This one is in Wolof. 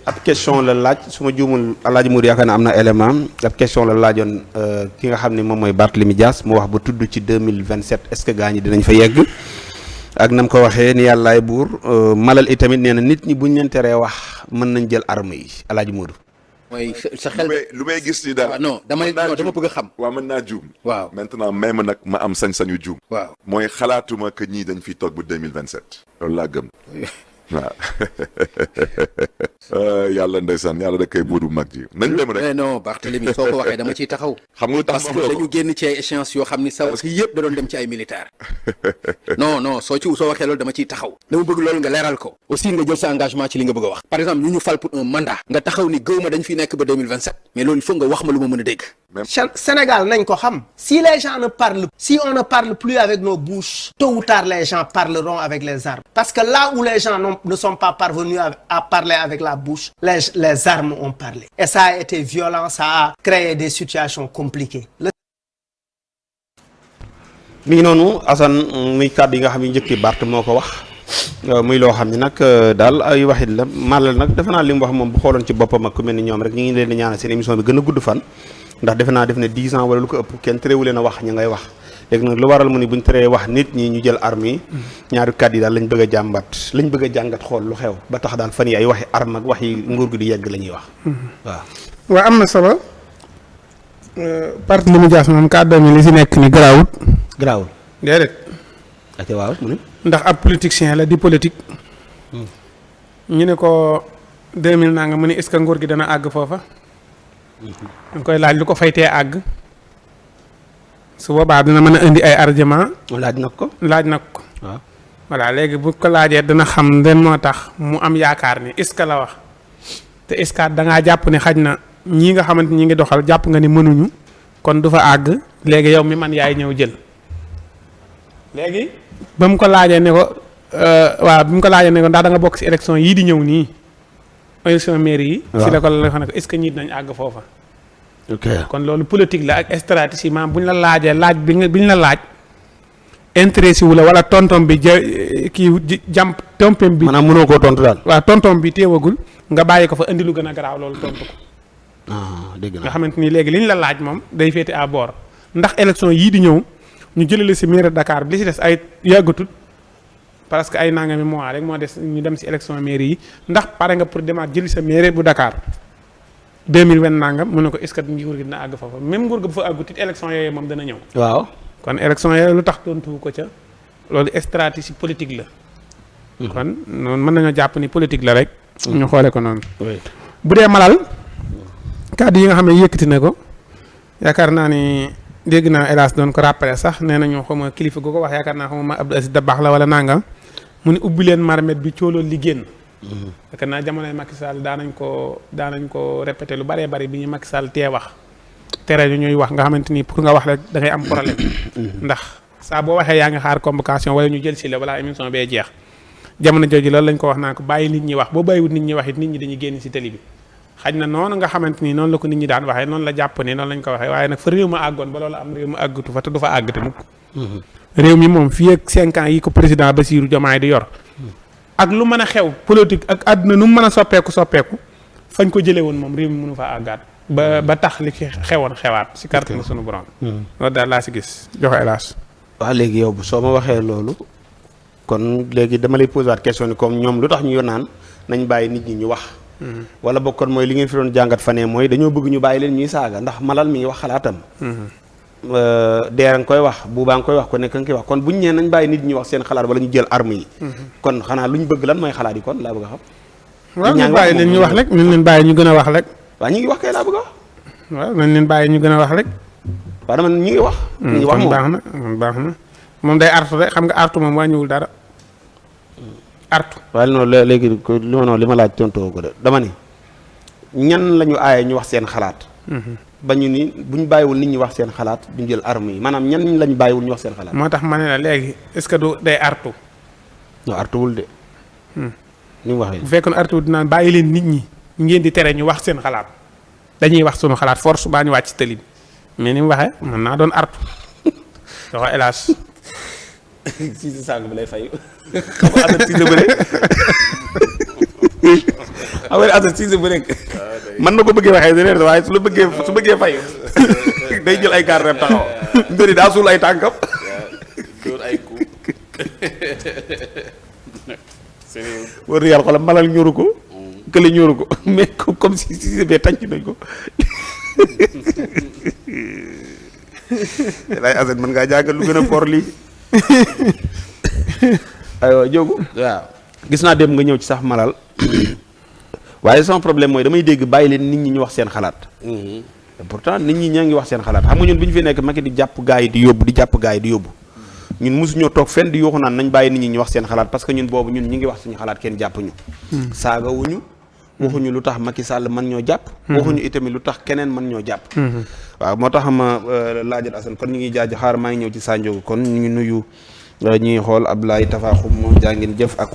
ab question la laaj su ma juumul Alaaji Mour yaakaar na am na élément ab question la laajoon ki nga xam ne moom mooy Barthélémy Dias mu wax ba tudd ci 2027 est-ce que gaa ñi dinañ fa yegg ak nam ko waxee ni yàllaay buur malal itamit nee na nit ñi buñ leen teree wax mën nañ jël arme yi Alaaji Mour. mooy sa xel lu may gis ni daal non dama bëgg a xam. waaw mën naa juum. waaw maintenant may ma nag ma am sañ-sañu juum. waaw mooy xalaatuma que ñii dañ fiy toog ba 2027. loolu laa gëm. waaw yàlla ndeysaan yàlla da koy buudu mag ji nañ dem rek. non Barthélémy soo ko waxee dama ciy taxaw. xam nga tax parce que dañu génn ci ay échéances yoo xam ni sa yëpp da doon dem ci ay militaires. non soo waxee loolu dama ciy taxaw. dama bëgg loolu nga leeral ko. aussi nga jël sa engagement ci li nga bëgg a wax. par exemple ñu fal pour un mandat. nga taxaw ni gëw ma dañ fi nekk ba 2027. mais loolu il faut nga wax ma lu ma mën a dégg. Sénégal nañ ko xam. si les gens ne parlent, si on ne parle plus avec nos bouches, tôt ou tard les gens parleront avec les armes. Parce que là où les gens ne sont pas parvenus à parler avec la bouche, les armes ont parlé. Et ça a été violent, ça a créé des situations compliquées. mi ngi noonu Assane muy kàddu yi nga xam ne njëkki Bart moo ko wax muy loo xam ne nag daal ay waxit la malal nag defe naa li mu wax moom bu xooloon ci boppam ak ku mel ni ñoom rek ñu ngi leen di ñaanal seen émission bi gën a gudd fan ndax defe naa def ne 10 ans wala lu ko ëpp kenn terewu leen a wax ña ngay wax léegi nag lu waral mu ni buñ teree wax nit ñi ñu jël arme yi ñaari kàddu yi daal lañ bëgg a jàmbat lañ bëgg a jàngat xool lu xew ba tax daal fan yi ay waxi arme ak waxi nguur gi di yegg la ñuy wax waaw am na solo Barthélémy Dias moom kàddu mi li si nekk ni garaawul déedéet ate waaw mu ne ndax ab politicien la di politique ñu ne ko 2000 naa nga mu ne est-ce que nguur gi dana àgg foofa dañ koy laaj lu ko faytee àgg su boobaa dina mën a indi ay argument laaj nag ko waaw voilà léegi bu ko laajee dina xam den moo tax mu am yaakaar ni est-ce que la wax te est-ce que dangaa jàpp ne xaj na ñii nga xamante ñi ngi doxal jàpp nga ni mënuñu kon du fa àgg léegi yow mi man yaay ñëw jël léegi ba mu ko laajee ne ko waaw bi mu ko laajee ne ko ndax da nga bokk ci élection yii di ñëw nii élection mairie yi ci la ko la xam ne ko est-ce que ñii dinañ àgg foofa ok kon loolu politique la ak stratégie maanaam bu ñu la laajee laaj bi ñu la laaj intéressé wu la wala tontom bi jàmp tompem bi maanaam mënoo koo tontu daal waaw tontom bi téewagul nga bàyyi ko fa indi lu gën a garaaw loolu tontu ko dégg nga xamante ni léegi li ñu la laaj moom day féete à bord ndax élection yii di ñëw ñu jëlale si mairie Dakar bi li si des ay yàggatul parce que ay nangami mois rek moo des ñu dem si élection mairie yi ndax pare nga pour demaat jëli sa mairie bu Dakar 2020 nangam mu ne ko est-ce que nguur gi dina àgg foofa même nguur gi bu fa àggut it élection yooyu moom dana ñëw. waaw kon élection yooyu lu tax tontu ko ca loolu stratégie politique la. kon noonu mën nañoo jàpp ni politique la rek. ñu xoole ko noonu. bu dee malal kàddu yi nga xam ne yëkkati na ko yaakaar naa ni dégg naa hélas doon ko rappelé sax nee nañu xaw ma kilifa gu ko wax yaakaar naa xaw ma Abdou Aziz Dabakh la wala nangam mu ni ubbi leen marmet bi coolool li génn. yaakaar naa jamonoy Macky Sall daanañ ko répété lu bëree bëri bi ñu Macky Sall tee wax tere ñu ñuy wax nga xamante ni pour nga wax rek da ngay am problème. ndax saa boo waxee yaa ngi xaar convocation wala ñu jël si la wala émission bee jeex jamono jooju loolu lañ ko wax naa ko bàyyi nit ñi wax boo bàyyiwut nit ñi wax it nit ñi dañuy génn si télé bi. xaj na noonu nga xamante ni noonu la ko nit ñi daan waxee noonu la jàpp ne noonu lañ ko waxee waaye nag fa réew ma àggoon ba loolu am réew ma àggatu fa te du fa àggate mukk réew mi moom fii ak 5 ans yi ko président Bassirou Diomaye di yor ak lu mën a xew politique ak àdduna nu mu mën a soppeeku fañ ko jëlee woon moom réew mi mënu faa àggaat ba tax li fi xewoon xewaat si kàttanu sunu borom loolu daal laa si gis joxe hélas waaw léegi yow soo ma waxee loolu kon léegi dama lay posé waat question ni comme ñoom lu tax ñu naan nañ bàyyi nit ñi ñu wax wala bokkoon mooy li ngeen fi doon jàngat fanee mooy dañoo bëgg ñu bàyyi leen ñuy saaga ndax malal mi ngi wax xalaatam deera nga koy wax buubaa nga koy wax ko nekk nga koy wax kon buñ ñee nañ bàyyi nit ñi wax seen xalaat wala ñu jël arme yi kon xanaa lu ñu bëgg lan mooy xalaat yi kon laa bëgg a xam waaw ñu bàyyi leen ñu wax rek nañ leen bàyyi ñu gën a wax rek waaw ñu ngi wax kay laa bëgg a wax waaw nañ leen bàyyi ñu gën a wax rek waaw dama ñu ngi wax ñu ngi wax moom baax na moom day artu rek xam nga artu moom wàññiwul dara artu waaye noonu léegi li ma laaj tontoo ko de dama ni ñan lañu aaye ñu wax seen xalaat ba ñu ni buñ bàyyiwul nit ñi wax seen xalaat duñ jël arme yi maanaam ñan lañu bàyyiwul ñu wax seen xalaat moo tax ma ne la léegi est-ce que du day artu non artuwul de ni mu waxee bu fekkoon artuwul dinaan bàyyi leen nit ñi ngeen di tere ñu wax seen xalaat dañuy wax sunu xalaat force baa ñu wàcc ci tëli bi mais ni mu waxee mën naa doon artu doxo hélas si sàng bi lay fay xam nga am na si bëre awel Assane Cissé bu nekk mën na ko bëggee waxee neneen waaye su bëggee fay day jël ay gaar rem taxaw mbiri daa suul ay tànkam dóor ay coup war na yàlla xoolal malal ñoru ko kële ñoru ko mais comme si bee tànc nañ ko lay Assane mën ngaa jàngal lu gën a fort lii aywa jógu waaw gis naa dem nga ñëw ci sax malal waaye sama problème mooy damay dégg bàyyi leen nit ñi ñu wax seen xalaat et pourtant nit ñi ñaa ngi wax seen xalaat xam nga ñun bi ñu fi nekk Macky di jàpp gaa yi di yóbbu ñun mosuñoo toog fenn di yuuxu naan nañ bàyyi nit ñi ñu wax seen xalaat parce que ñun boobu ñun ñi ngi wax suñu xalaat kenn jàppuñu saagawuñu waxuñu lu tax Macky Sall mën ñoo jàpp waxuñu itamit lu tax keneen mën ñoo jàpp waaw moo tax ma laajal Assane kon ñu ngi jaaju xaar maa ngi ñëw ci Sanjogu kon ñu ngi nuyu ñuy xool Abdoulaye Tafa Xum jaa ngeen jëf ak